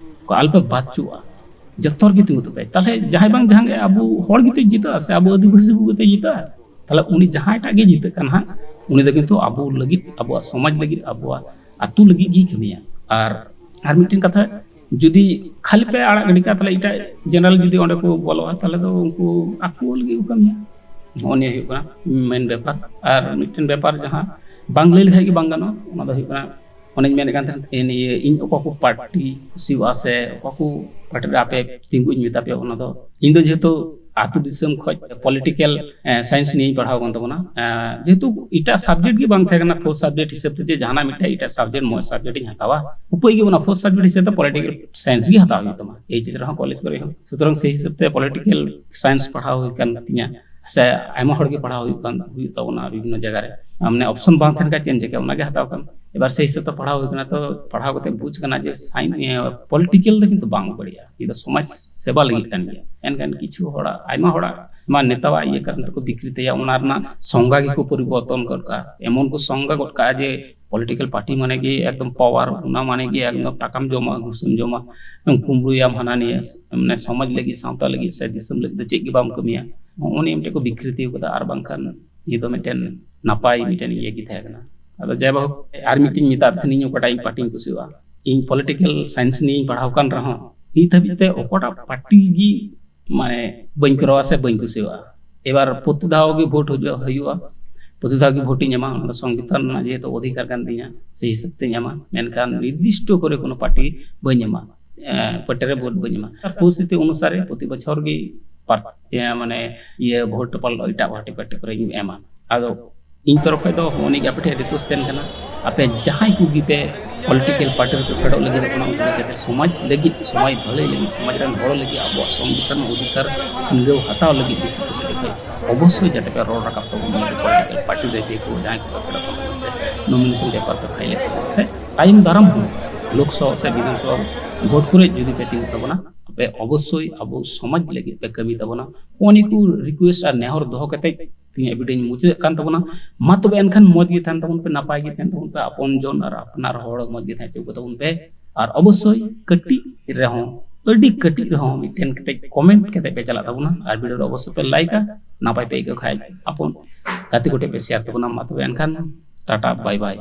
ᱠᱚ ᱟᱞᱚᱯᱮ ᱵᱟᱫ ᱦᱚᱪᱚᱣᱟᱜᱼᱟ᱾ ᱡᱚᱛᱚ ᱦᱚᱲ ᱜᱮ ᱛᱤᱸᱜᱩ ᱛᱟᱯᱮ᱾ ᱛᱟᱦᱞᱮ ᱡᱟᱦᱟᱸᱭ ᱵᱟᱝ ᱡᱟᱦᱟᱸᱭ ᱜᱮ ᱟᱵᱚ ᱦᱚᱲ ᱜᱮᱛᱚᱭ ᱡᱤᱛᱟᱹᱜᱼᱟ ᱥᱮ ᱟᱵᱚ ᱟᱹᱫᱤᱵᱟᱹᱥᱤ ᱠᱚᱜᱮ ᱛᱚᱭ ᱡᱤᱛᱟᱹᱜᱼᱟ᱾ ᱛᱟᱦᱞᱮ ᱩᱱᱤ ᱡᱟᱦᱟᱸᱭᱴᱟᱜ ᱜᱮ ᱡᱤᱛᱟᱹᱜ ᱠᱟᱱ ᱦᱟᱸᱜ, ᱩᱱᱤ ᱫᱚ ᱠᱤᱱᱛᱩ ᱟᱵᱚ ᱞᱟᱹᱜᱤᱫ, ᱟᱵᱚᱣᱟᱜ ᱥᱚᱢᱟᱡᱽ ᱞᱟᱹᱜᱤᱫ, ᱟᱵᱚᱣᱟᱜ ᱟᱹᱛᱩ ᱞᱟᱹᱜᱤᱫ ᱜᱮᱭ ᱠᱟᱹᱢᱤᱭᱟ᱾ ᱟᱨ, ᱟᱨ ᱢᱤᱫᱴᱮᱱ ᱠᱟᱛᱷᱟ, ᱡᱩᱫᱤ ᱠᱷᱟᱹᱞᱤ ᱯᱮ ᱟᱲᱟᱜ ᱜᱤᱰᱤ ᱠᱟᱜᱼᱟ, ᱛᱟᱦᱞᱮ ᱮᱴᱟᱜ ᱡᱮᱱᱟᱨᱮᱞ ᱡᱩᱫᱤ ᱚᱸᱰᱮ ᱠᱚ ᱵᱚᱞᱚᱜᱼᱟ, ᱛᱟᱦᱞᱮ ᱫᱚ ᱩᱱᱠᱩ ᱟᱠᱚ ᱞᱟᱹᱜᱤᱫ ᱠᱚ ᱠᱟᱹᱢᱤᱭᱟ᱾ ᱱᱚᱜᱼᱚ ᱱᱤᱭᱟᱹ ᱦᱩᱭᱩᱜ ᱠᱟᱱᱟ ᱢᱮᱱ ᱵᱮᱯᱟᱨ᱾ ᱟᱨ ᱢᱤᱫᱴᱮᱱ ᱵᱮᱯᱟᱨ ᱡᱟᱦᱟᱸ ᱵᱟᱝ ᱞᱟᱹᱭ ᱞᱮᱠᱷᱟᱡ ᱜᱮ ᱵᱟᱝ ᱜᱟᱱᱚᱜᱼᱟ, ᱚᱱᱟ ᱫᱚ ᱦᱩᱭᱩᱜ ᱠᱟᱱᱟ ᱚᱱᱮᱧ ᱢᱮᱱᱮᱫ ᱠᱟᱱ ᱛᱟᱦᱮᱸᱫ, ᱤᱧ, ᱤᱭᱟᱹ, ᱤᱧ ᱚᱠᱟ ᱠᱚ ᱯᱟᱨᱴᱤ ᱠᱩᱥᱤᱣᱟᱜᱼᱟ ᱥᱮ ᱚᱠᱟ ᱠᱚ ᱯᱟᱨᱴᱤ ᱨᱮ ᱟᱯᱮ ᱛᱤᱸᱜᱩᱧ ᱢᱮᱛᱟ ᱯᱮᱭᱟ, ᱚᱱᱟ ᱫᱚ ᱤᱧ ᱫᱚ ᱡᱮᱦᱮᱛᱩ ᱟᱹᱛᱩ ᱫᱤᱥᱚᱢ ᱠᱷᱚᱱ ᱯᱚᱞᱤᱴᱤᱠᱮᱞ ᱥᱟᱭᱮᱱᱥ ᱱᱤᱭᱮᱧ ᱯᱟᱲᱦᱟᱣ ᱠᱟᱱ ᱛᱟᱵᱚᱱᱟ᱾ ᱮᱸ, ᱡᱮᱦᱮᱛᱩ ᱮᱴᱟᱜ ᱥᱟᱵᱡᱮᱠᱴ ᱜᱮ ᱵᱟᱝ ᱛᱟᱦᱮᱸ ᱠᱟᱱᱟ, ᱯᱷᱳᱨᱛᱷ ᱥᱟᱵᱡᱮᱠᱴ ᱦᱤᱥᱟᱹᱵ ᱛᱮ ᱡᱮ ᱡᱟᱦᱟᱱᱟᱜ ᱢᱤᱫᱴᱮᱱ ᱮᱴᱟᱜ ᱥᱟᱵᱡᱮᱠᱴ ᱢᱚᱡᱽ ᱥᱟᱵᱡᱮᱠᱴ ᱤᱧ ᱦᱟᱛᱟᱣᱟ, ᱩᱯᱟᱹᱭ ᱜᱮ ᱵᱟᱹᱱᱩᱜᱼᱟ, ᱯᱷᱳᱨᱛᱷ ᱥᱟᱵᱡᱮᱠᱴ ᱦᱤᱥᱟᱹᱵ ᱛᱮ ᱯᱚᱞᱤᱴᱤᱠᱮᱞ ᱥᱟᱭᱮᱱᱥ ᱜᱮ ᱦᱟᱛᱟᱣ ᱦᱩᱭᱩᱜ ᱛᱟᱢᱟ, ᱮᱭᱤᱪ ᱮᱥ ᱨᱮᱦᱚᱸ ᱠᱚᱞᱮᱡᱽ ᱠᱚᱨᱮ ᱦᱚᱸ᱾ ᱥᱩᱛᱚᱨᱟᱝ ᱥᱮᱭ ᱦᱤᱥᱟᱹᱵ ᱛᱮ ᱯᱚᱞᱤᱴᱤᱠᱮᱞ ᱥᱟᱭᱮᱱᱥ ᱯᱟᱲᱦᱟᱣ ᱦᱩᱭ ᱠᱟᱱ ᱛᱤᱧᱟ, ᱥᱮ ᱟᱭᱢᱟ ᱦᱚᱲ ᱜᱮ ᱯᱟᱲᱦᱟᱣ ᱦᱩᱭᱩᱜ ᱠᱟᱱ, ᱦᱩᱭᱩᱜ ᱛᱟᱵᱚᱱᱟ ᱵᱤᱵᱷᱤᱱᱱᱚ ᱡᱟᱭᱜᱟ ᱨᱮ, ᱢᱟᱱᱮ ᱚᱯᱥᱚᱱ ᱵᱟᱝ ᱛᱟᱦᱮᱱ ᱠᱷᱟᱱ ᱪᱮᱫ ᱮᱢ ᱪᱤᱠᱟᱹᱭᱟ, ᱚᱱᱟᱜᱮ ᱦᱟᱛᱟᱣ ᱠᱟᱱ᱾ ᱮᱵᱟᱨ ᱥᱮᱭ ᱦᱤᱥᱟᱹᱵ ᱛᱮ ᱯᱟᱲᱦᱟᱣ ᱦᱩᱭ ᱠᱟᱱᱟ, ᱛᱚ ᱯᱟᱲᱦᱟᱣ ᱠᱟᱛᱮ ᱵᱩᱡᱽ ᱠᱟᱱᱟ ᱡᱮ ᱥᱟᱭᱮᱱᱥ, ᱯᱚᱞᱤᱴᱤᱠᱮᱞ ᱫᱚ ᱠᱤᱱᱛᱩ ᱵᱟᱝ ᱵᱟᱹᱲᱤᱡᱼᱟ, ᱱᱤᱭᱟᱹ ᱫᱚ ᱥᱚᱢᱟᱡᱽ ᱥᱮᱵᱟ ᱞᱟᱹᱜᱤᱫ ᱠᱟᱱ ᱜᱮᱭᱟ᱾ ᱮᱱᱠᱷᱟᱱ ᱠᱤᱪᱷᱩ ᱦᱚᱲᱟᱜ, ᱟᱭᱢᱟ ᱦᱚᱲᱟᱜ ᱢᱟ ᱱᱮᱛᱟᱣᱟᱜ ᱤᱭᱟᱹ ᱠᱟᱨᱚᱱ ᱛᱮᱠᱚ ᱵᱤᱠᱨᱤᱛᱟᱭᱟ, ᱚᱱᱟ ᱨᱮᱱᱟᱜ ᱥᱚᱝᱜᱟ ᱜᱮᱠᱚ ᱯᱚᱨᱤᱵᱚᱨᱛᱚᱱ ᱜᱚᱫ ᱠᱟᱜᱼᱟ, ᱮᱢᱚᱱ ᱠᱚ ᱥᱚᱝᱜᱟ ᱜᱚᱫ ᱠᱟᱜᱼᱟ ᱡᱮ ᱯᱚᱞᱤᱴᱤᱠᱮᱞ ᱯᱟᱨᱴᱤ ᱢᱟᱱᱮ ᱜᱮ ᱮᱠᱫᱚᱢ ᱯᱟᱣᱟᱨ, ᱚᱱᱟ ᱢᱟᱱᱮ ᱜᱮ ᱮᱠᱫᱚᱢ ᱴᱟᱠᱟᱢ ᱡᱚᱢᱟ, ᱜᱷᱩᱥᱮᱢ ᱡᱚᱢᱟ, ᱠᱩᱢᱵᱽᱲᱩᱭᱟᱢ, ᱦᱟᱱᱟ ᱱᱤᱭᱟᱹ, ᱢᱟᱱᱮ ᱥᱚᱢᱟᱡᱽ ᱞᱟᱹᱜᱤᱫ, ᱥᱟᱶᱛᱟ ᱞᱟᱹᱜᱤᱫ ᱥᱮ ᱫᱤᱥᱚᱢ ᱞᱟᱹᱜᱤᱫ ᱫᱚ ᱪᱮᱫ ᱜᱮ ᱵᱟᱢ ᱠᱟᱹᱢᱤᱭᱟ᱾ ᱱᱚᱜᱼᱚ ᱱᱤᱭᱟᱹ ᱢᱤᱫᱴᱮᱱ ᱠᱚ ᱵᱤᱠᱨᱤᱛᱤ ᱠᱟᱫᱟ, ᱟᱨ ᱵᱟᱝᱠᱷᱟᱱ ᱱᱤᱭᱟᱹ ᱫᱚ ᱢᱤᱫᱴᱮᱱ ᱱᱟᱯᱟᱭ ᱢᱤᱫᱴᱮᱱ ᱤᱭᱟᱹ ᱜᱮ ᱛᱟᱦᱮᱸ ᱠᱟᱱᱟ᱾ ᱟᱫᱚ ᱡᱟᱭᱦᱳᱠ, ᱟᱨ ᱢᱤᱫᱴᱮᱱ ᱢᱮᱛᱟᱫ ᱛᱟᱦᱮᱱᱤᱧ ᱚᱠᱟᱴᱟᱜ ᱤᱧ ᱯᱟᱨᱴᱤᱧ ᱠᱩᱥᱤᱭᱟᱜᱼᱟ, ᱤᱧ ᱯᱚᱞᱤᱴᱤᱠᱮᱞ ᱥᱟᱭᱮᱱᱥ ᱱᱤᱭᱮᱧ ᱯᱟᱲᱦᱟᱣ ᱠᱟᱱ ᱨᱮᱦᱚᱸ ᱱᱤᱛ ᱦᱟᱹᱵᱤᱡ ᱛᱮ ᱚᱠᱟᱴᱟᱜ ᱯᱟᱨᱴᱤ ᱜᱮ ᱢᱟᱱᱮ ᱵᱟᱹᱧ ᱠᱚᱨᱟᱣᱟ ᱥᱮ ᱵᱟᱹᱧ ᱠᱩᱥᱤᱭᱟᱜᱼᱟ᱾ ᱮᱵᱟᱨ ᱯᱨᱚᱛᱤ ᱫᱷᱟᱣ ᱜᱮ ᱵᱷᱳᱴ ᱦᱩᱭᱩᱜᱼᱟ, ᱦᱩᱭᱩᱜᱼᱟ, ᱯᱨᱚᱛᱤ ᱫᱷᱟᱣ ᱜᱮ ᱵᱷᱳᱴ ᱤᱧ ᱮᱢᱟ, ᱚᱱᱟ ᱫᱚ ᱥᱚᱝᱵᱤᱫᱷᱟᱱ ᱨᱮᱱᱟᱜ ᱡᱮᱦᱮᱛᱩ ᱚᱫᱷᱤᱠᱟᱨ ᱠᱟᱱ ᱛᱤᱧᱟ, ᱥᱮᱭ ᱦᱤᱥᱟᱹᱵ ᱛᱤᱧ ᱮᱢᱟ᱾ ᱢᱮᱱᱠᱷᱟᱱ ᱱᱤᱨᱫᱤᱥᱴᱚ ᱠᱚᱨᱮ ᱠᱳᱱᱳ ᱯᱟᱨᱴᱤ ᱵᱟᱹᱧ ᱮᱢᱟ, ᱮᱸ, ᱯᱟᱨᱴᱤ ᱨᱮ ᱵᱷᱳᱴ ᱵᱟᱹᱧ ᱮᱢᱟ᱾ ᱯᱚᱨᱤᱥᱛᱷᱤᱛᱤ ᱚᱱᱩᱥᱟᱨᱮ ᱯᱨᱚᱛᱤ ᱵᱚᱪᱷᱚᱨ ᱜᱮ ᱯᱟᱨ-, ᱮᱸ, ᱢᱟᱱᱮ ᱤᱭᱟᱹ ᱵᱷᱳᱴ ᱯᱟᱞ ᱮᱴᱟᱜ ᱯᱟᱨᱴᱤ, ᱯᱟᱨᱴᱤ ᱠᱚᱨᱮᱧ ᱮᱢᱟ᱾ ᱟᱫᱚ ᱤᱧ ᱛᱚᱨᱚᱯ ᱠᱷᱚᱱ ᱫᱚ ᱦᱚᱸᱜᱼᱚ ᱱᱤᱭᱟᱹ ᱜᱮ ᱟᱯᱮ ᱴᱷᱮᱱ ᱨᱤᱠᱩᱭᱮᱥᱴ ᱛᱟᱦᱮᱱ ᱠᱟᱱᱟ, ᱟᱯᱮ ᱡᱟᱦᱟᱸᱭ ᱠᱚᱜᱮ ᱯᱮ ᱯᱚᱞᱤᱴᱤᱠᱮᱞ ᱯᱟᱨᱴᱤ ᱨᱮᱯᱮ ᱯᱷᱮᱰᱚᱜ ᱞᱟᱹᱜᱤᱫᱚᱜ ᱠᱟᱱᱟ, ᱩᱱᱠᱩ ᱫᱚ ᱡᱟᱛᱮ ᱥᱚᱢᱟᱡᱽ ᱞᱟᱹᱜᱤᱫ, ᱥᱚᱢᱟᱡᱽ ᱵᱷᱟᱹᱞᱟᱹᱭ ᱞᱟᱹᱜᱤᱫ, ᱥᱚᱢᱟᱡᱽ ᱨᱮᱱ ᱦᱚᱲ ᱞᱟᱹᱜᱤᱫ ᱟᱵᱚᱣᱟᱜ ᱥᱚᱝᱵᱤᱫᱷᱟᱱ ᱚᱫᱷᱤᱠᱟᱨ ᱥᱤᱸᱜᱟᱹᱣ ᱦᱟᱛᱟᱣ ᱞᱟᱹᱜᱤᱫ ᱫᱤᱠᱩ ᱯᱩᱥᱤ ᱞᱮᱠᱟ ᱚᱵᱚᱥᱥᱳᱭ ᱡᱟᱛᱮ ᱯᱮ ᱨᱚᱲ ᱨᱟᱠᱟᱵ ᱛᱟᱵᱚᱱ ᱢᱟ, ᱯᱚᱞᱤᱴᱤᱠᱮᱞ ᱯᱟᱨᱴᱤ ᱨᱮ ᱡᱮ ᱠᱚ ᱡᱟᱦᱟᱸᱭ ᱠᱚ ᱯᱷᱮᱰᱚᱜ ᱠᱟᱱ ᱛᱟᱵᱚᱱᱟ ᱥᱮ ᱱᱚᱢᱤᱱᱮᱥᱚᱱ ᱯᱮᱯᱟᱨ ᱯᱮ ᱯᱷᱟᱭᱤᱞ ᱮᱫ ᱛᱟᱵᱚᱱᱟ ᱥᱮ ᱛᱟᱭᱚᱢ ᱫᱟᱨᱟᱢ ᱦᱚᱸ ᱞᱳᱠᱥᱚᱵᱷᱟ ᱥᱮ ᱵᱤᱫᱷᱟᱱᱥᱚᱵᱷᱟ ᱵᱷᱳᱴ ᱠᱚᱨᱮ ᱡᱩᱫᱤ ᱯᱮ ᱛᱤᱸᱜᱩ ᱛᱟᱵᱚᱱᱟ, ᱟᱯᱮ ᱚᱵᱚᱥᱥᱳᱭ ᱟᱵᱚ ᱥᱚᱢᱟᱡᱽ ᱞᱟᱹᱜᱤᱫ ᱯᱮ ᱠᱟᱹᱢᱤ ᱛᱟᱵᱚᱱᱟ᱾ ᱦᱚᱸᱜᱼᱚ ᱱᱤᱭᱟᱹ ᱠᱚ ᱨᱤᱠᱩᱭᱮᱥᱴ ᱟᱨ ᱱᱮᱦᱚᱨ ᱫᱚᱦᱚ ᱠᱟᱛᱮ ᱛᱮᱦᱮᱧᱟᱜ ᱵᱷᱤᱰᱤᱭᱳᱧ ᱢᱩᱪᱟᱹᱫ ᱠᱟᱱ ᱛᱟᱵᱚᱱᱟ᱾ ᱢᱟ ᱛᱚᱵᱮ ᱮᱱᱠᱷᱟᱱ ᱢᱚᱡᱽ ᱜᱮ ᱛᱟᱦᱮᱱ ᱛᱟᱵᱚᱱ ᱯᱮ, ᱱᱟᱯᱟᱭ ᱜᱮ ᱛᱟᱦᱮᱱ ᱛᱟᱵᱚᱱ ᱯᱮ, ᱟᱯᱚᱱ ᱡᱚᱱ ᱟᱨ ᱟᱯᱱᱟᱨ ᱦᱚᱲ ᱢᱚᱡᱽ ᱜᱮ ᱛᱟᱦᱮᱸ ᱦᱚᱪᱚ ᱠᱚ ᱛᱟᱵᱚᱱ ᱯᱮ᱾ ᱟᱨ ᱚᱵᱚᱥᱥᱳᱭ ᱠᱟᱹᱴᱤᱡ ᱨᱮᱦᱚᱸ, ᱟᱹᱰᱤ ᱠᱟᱹᱴᱤᱡ ᱨᱮᱦᱚᱸ ᱢᱤᱫᱴᱮᱱ ᱠᱟᱛᱮ ᱠᱚᱢᱮᱱᱴ ᱠᱟᱛᱮ ᱯᱮ ᱪᱟᱞᱟᱜ ᱛᱟᱵᱚᱱᱟ ᱟᱨ ᱵᱷᱤᱰᱤᱭᱳ ᱨᱮ ᱚᱵᱚᱥᱥᱳᱭ ᱯᱮ ᱞᱟᱭᱤᱠᱟ᱾ ᱱᱟᱯᱟᱭ ᱯᱮ ᱟᱹᱭᱠᱟᱹᱣ ᱠᱷᱟᱡ ᱟᱯᱚᱱ ᱜᱟᱛᱮ ᱠᱚᱴᱷᱮᱱ ᱯᱮ ᱥᱮᱭᱟᱨ ᱛᱟᱵᱚᱱᱟ᱾ ᱢᱟ ᱛᱚᱵᱮ ᱮᱱᱠᱷᱟᱱ ᱴᱟᱴᱟ, ᱵᱟᱭ ᱵᱟᱭ᱾